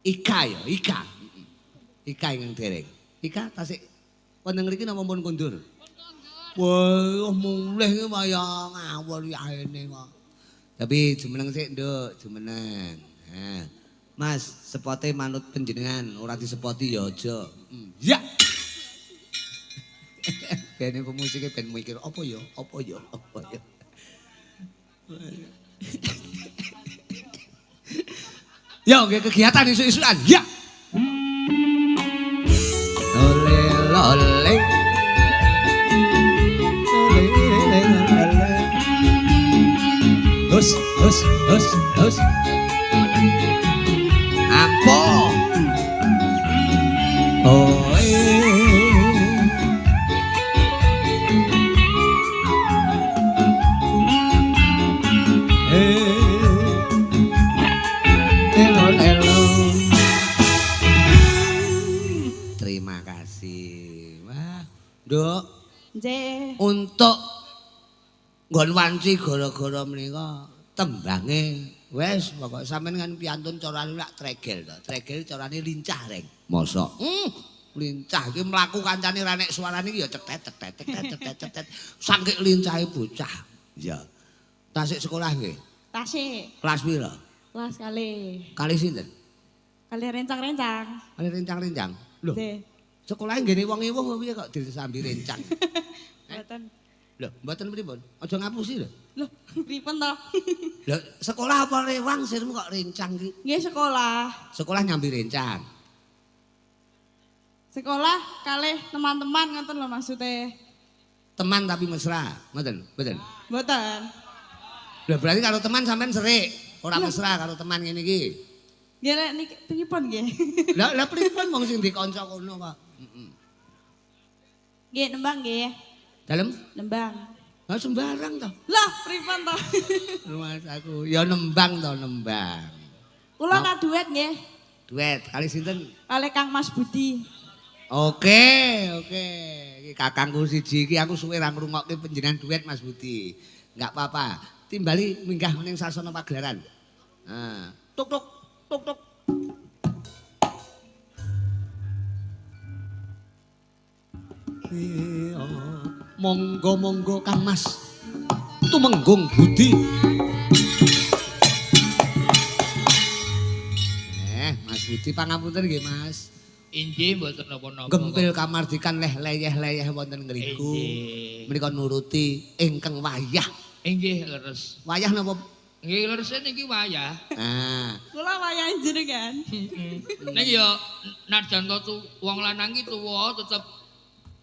Ika ya, Ika. Ika ingkang dereng. Ika tasik wonten ngriki napa pun kondur? Wah, mulih iki waya ngawur yaene kok. Tapi jumeneng sik, Nduk, jumeneng. Nah. Mas, sepote manut panjenengan, ora disepoti ya aja. Ya. Ben pemusike ben mikir apa ya, apa ya, apa ya. Yo, nggih kegiatan isuk-isukan. Ya. Ole lole. Ole lole. Hus hus hus hus. Ampo. Oh. Terima kasih. Wah, Nduk. Nggih. Untuk nggon wanci gara-gara menika tembange wis pokoke sampean kan piantun carane lak tregel to. Tregel carane lincah reng. Mosok. Lincah iki mlaku kancane ra nek suarane iki ya cetet cetet cetet cetet cetet. Saking lincahe bocah. Iya. Tasik sekolah nggih? Tasik. Kelas pira? Kelas kalih. Kalih sinten? Kalih rencang-rencang. Kalih rencang-rencang. Lho. Nggih. Sekolahe nggene wong ewuh piye kok disambi rencang? Mboten. Lho, mboten pripun? Aja ngapusi lho. Lho, pripun to? Lho, sekolah apa rewang sirmu kok rencang iki? Nggih sekolah. Sekolah nyambi rencang. Sekolah kalih teman-teman ngoten lho maksude. Teman tapi mesra, ngoten? Mboten. Mboten. Lho, berarti karo teman sampean serik, ora mesra karo teman ngene iki. Nggih nek niki pripun nggih? Lah, lah pripun wong sing dikanca kono kok? Nggih nembang nggih. Dalem? Nembang. Lah sembarang to. Lah pripun to? Mas aku ya nembang to nembang. Kula tak duet nggih. Duet kali sinten? Kali Kang Mas Budi. Oke, oke. Iki kakangku siji iki aku suwe ra ngrungokke panjenengan duet Mas Budi. Enggak apa-apa. Timbali minggah ning sasana pagelaran. Nah, tuk tuk tuk tuk. Monggo monggo Kang Mas Tumenggung Budi. Mas Budi pangapunten nggih Mas. Inggih mboten napa-napa. Gempil kamardikan leh leyeh-leyeh wonten ngriku. Menika nuruti ingkang wayah. Inggih leres. Wayah napa? Nggih leres niki wayah. Ah. Kula wayah jenengan. Ning ya najan to wong lanang iki tuwa tetep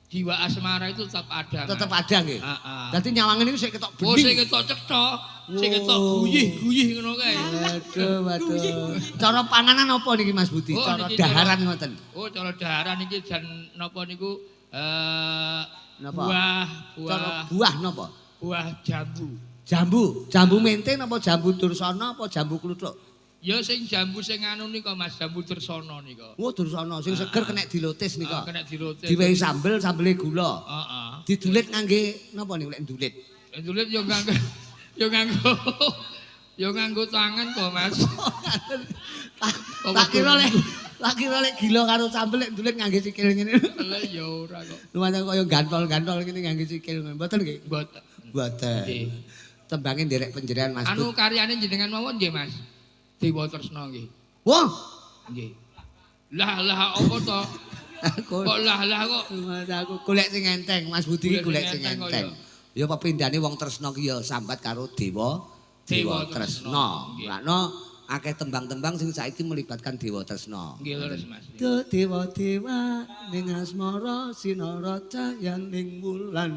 jiwa asmara itu tetap ada. Tetap ada nggih. Heeh. Dadi nyawange niku sik ketok bening. Oh sik ketok cetha, sik ketok guyih-guyih ngono kae. Aduh, waduh. Cara panganan apa niki Mas Budi? Oh, Cara daharan ngoten. Oh, cara daharan niki jan napa niku napa? Buah, Cara buah napa? Buah jambu. Jambu, jambu mente napa jambu dursana apa jambu kluthuk? Ya sing jambu sing anu nika Mas, jambu dursana nika. Oh, dursana sing seger kena dilotis nika. Kena dilotis. Diwehi sambel, sambele gula. Heeh. Didulit ngangge napa niku lek ndulit? Ndulit yo nganggo yo nganggo yo nganggo tangan to, Mas. Tak kira lek gila karo sambel lek ndulit ngangge sikil ngene. Lah ya ora kok. Lumayan kaya gantol-gantol ngene ngangge sikil ngono. Mboten nggih? Mboten. Mboten. Tembange nderek panjenengan Mas. Anu karyane jenengan mawon nggih, Mas. Dewa Tresna nggih. Wah. Nggih. Lah lah apa to? Kok lah lah kok. Mas aku golek sing enteng, Mas Budi iki golek sing enteng. Ya pepindhane wong tresna ki ya sambat karo Dewa Dewa Tresna. Mulane akeh tembang-tembang sing saiki melibatkan Dewa Tresna. Nggih leres Mas. Dewa-dewa ning asmara sinara cahyaning wulan.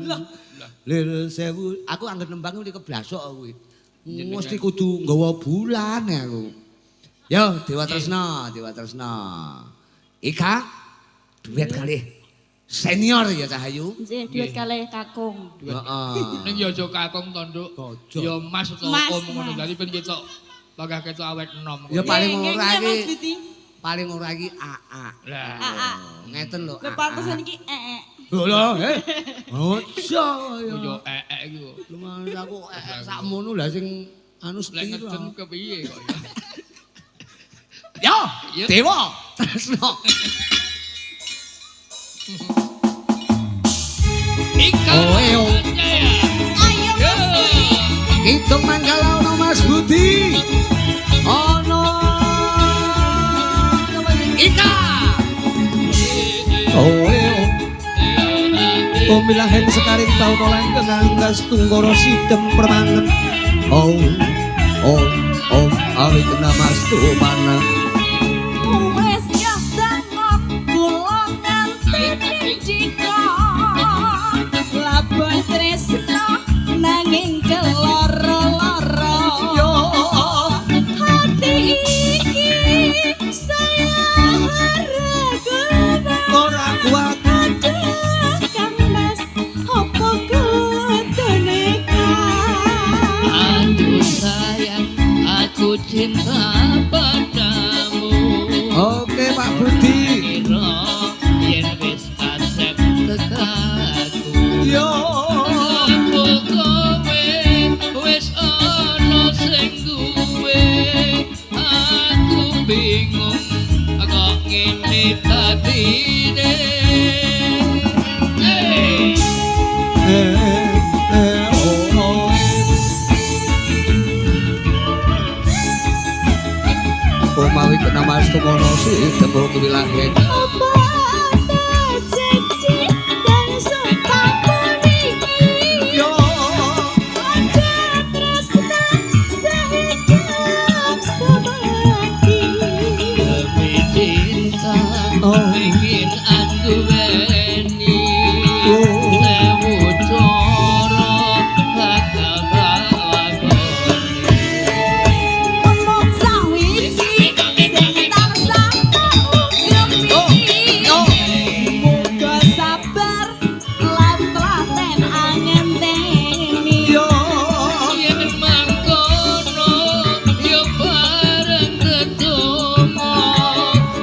Lir sewu. Aku anggere nembang kuwi keblasok kuwi. Mesti kudu nggawa bulan aku. Yo Dewa Tresna, Dewa Tresna. Ika duet kalih senior ya Cahayu. Nggih, duet kalih kakung. Heeh. Ning ya aja kakung to, Nduk. Ya Mas utawa om ngono dadi ben ketok panggah ketok awet enom. Ya paling ora iki. Paling ora iki AA. Lah. AA. Ngeten lho. Lha pantesan iki ee. Lho lho, Ojo ya. Yo ee iki kok. Lumayan aku ee sakmono lah sing anu Lek ngeden kepiye kok. Yo, Dewa Tresno. Ika. Oh, eh, oh. Ayo Mas Budi. Hitung manggala ono Mas Budi. Ono Ika. Oh, eh, oh. Pemilahan sekaring taun oleh nganggas tunggara sidem permangan. Oh, oh, oh, awit nama tumana. Wes ngadangok kula nganteni dika. Labuh tresno nanging keloro-loro. Yo, Hati iki saya haragana. Ora kuat. Aduh Kang Mas, apa kudune Aduh sayang, aku cinta padamu. Oke Pak Budi. Kira yen wis kasep tekaku. Yo, Aku kowe wis ana sing duwe. Aku bingung kok ngene dadine. Hey! Eh, eh, oh, oh. Umawi kena Mas Tumono sidem kewilahen. Apa janji dan sumpah puniki? Yo, Ada tresna sehidup semati. Demi cinta Oh. ingin anduweni. Oh. Sewu cara bakal tak lakoni. Omong sawiji sing tansah tak ugemi. Oh, Muga sabar lan telaten angenteni. Yo, Yen mangkono ya bareng ketemu,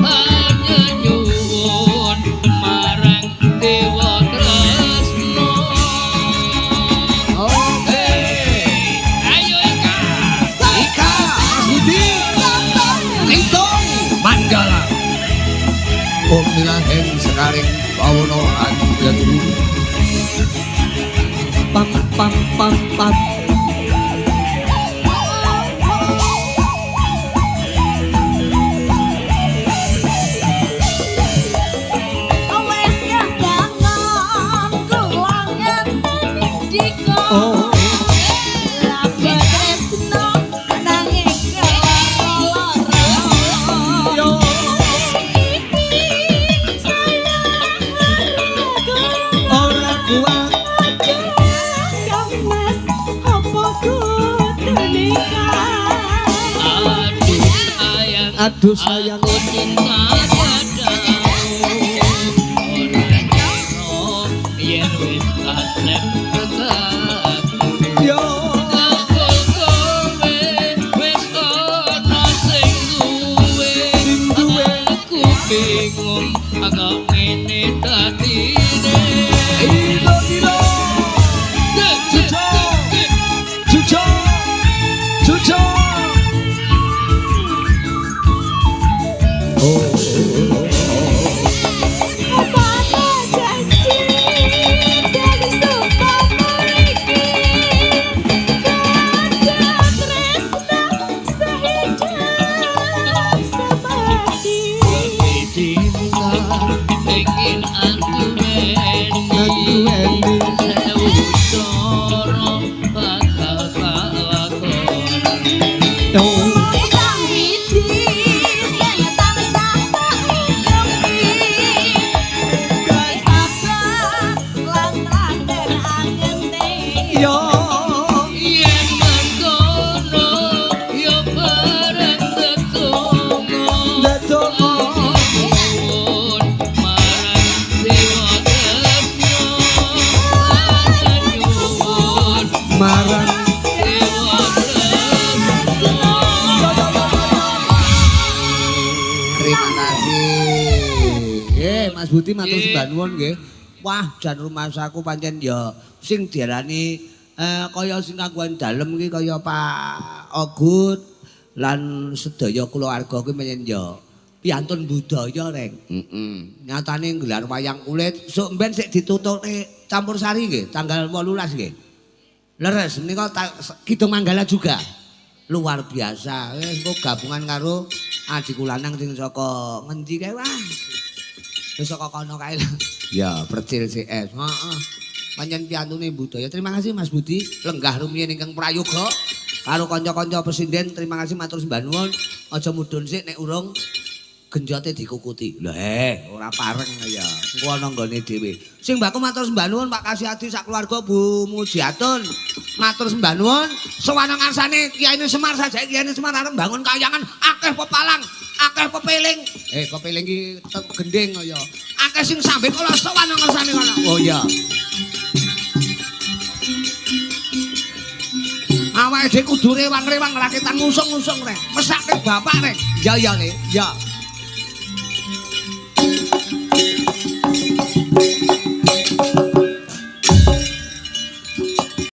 hanya nyuwun marang Dewa Tresno. Oke. Ayo Ika. Ika, Mas Budi. Hitung Mandala. Pemilahen sekaring bawono anjadu. Pam pam pam pam. Wes kedangon kula ngenteni dika. Oh. Labuh tresno nanging keloro-loro. Yo, Iki sayang harga. Ora kuat. Kang Mas, apa kudu nikah? Aduh sayang, Aduh sayang. aku cinta padamu. Ora kira yen wis kasep tekaku. Yo, Aku kowe wis ana sing duwe. Sing duwe. Aku bingung kok ngene dadine. Ilo ilo. Cucu. Cucu. Cucu. Oh. Apa janji dan sumpah iki? Kada tresna sehidup semati. Cinta ingin anduweni. Anduweni. Sewu cara bakal tak lakoni. Oh. Sawiji sing tansah tak ugemi. Sabar lan telaten angenteni. Yo. Yen mangkono ya bareng tetunggo. Ndedonga. Nyuwun marang Dewa Tresno. Nyuwun Marang Dewa Tresno. Terima kasih. Nggih, Mas Budi matur Nggih. sembah nuwun nggih. Wah, jan rumasaku pancen ya sing diarani kaya sing kagungan dalem iki kaya Pak Ogut, Lan sedaya keluarga kuwi menyen ya piantun budaya reng. Heeh. Nyatane nggelar wayang kulit sok mben sik ditutukne campur sari nggih tanggal 18 nggih. Leres menika Kidung Manggala juga. Luar biasa. Wis engko gabungan karo adikku lanang sing saka ngendi kae wah. Wis saka kono kae lah. Ya, Percil CS. Heeh. Pancen piantune budaya. Terima kasih Mas Budi. Lenggah rumiyin ingkang prayoga karo kanca-kanca pesinden. Terima kasih matur sembah nuwun. Aja mudhun sik nek urung genjote dikukuti. Lho ora pareng ya. Engko ana nggone dhewe. Sing mbakku matur sembah nuwun Pak Kasiadi sak keluarga Bu Mujiatun. Matur sembah nuwun. Sowan ngarsane Kiai Semar sajake Kiai Semar arep mbangun kayangan akeh pepalang, akeh pepeling. Pepeling iki gending ya. Akeh sing sambe kala sowan ngarsane kono. Oh iya. Awake dhewe kudu rewang-rewang rakitan ngusung-ngusung reng. Mesake bapak reng. Ya ya le, ya.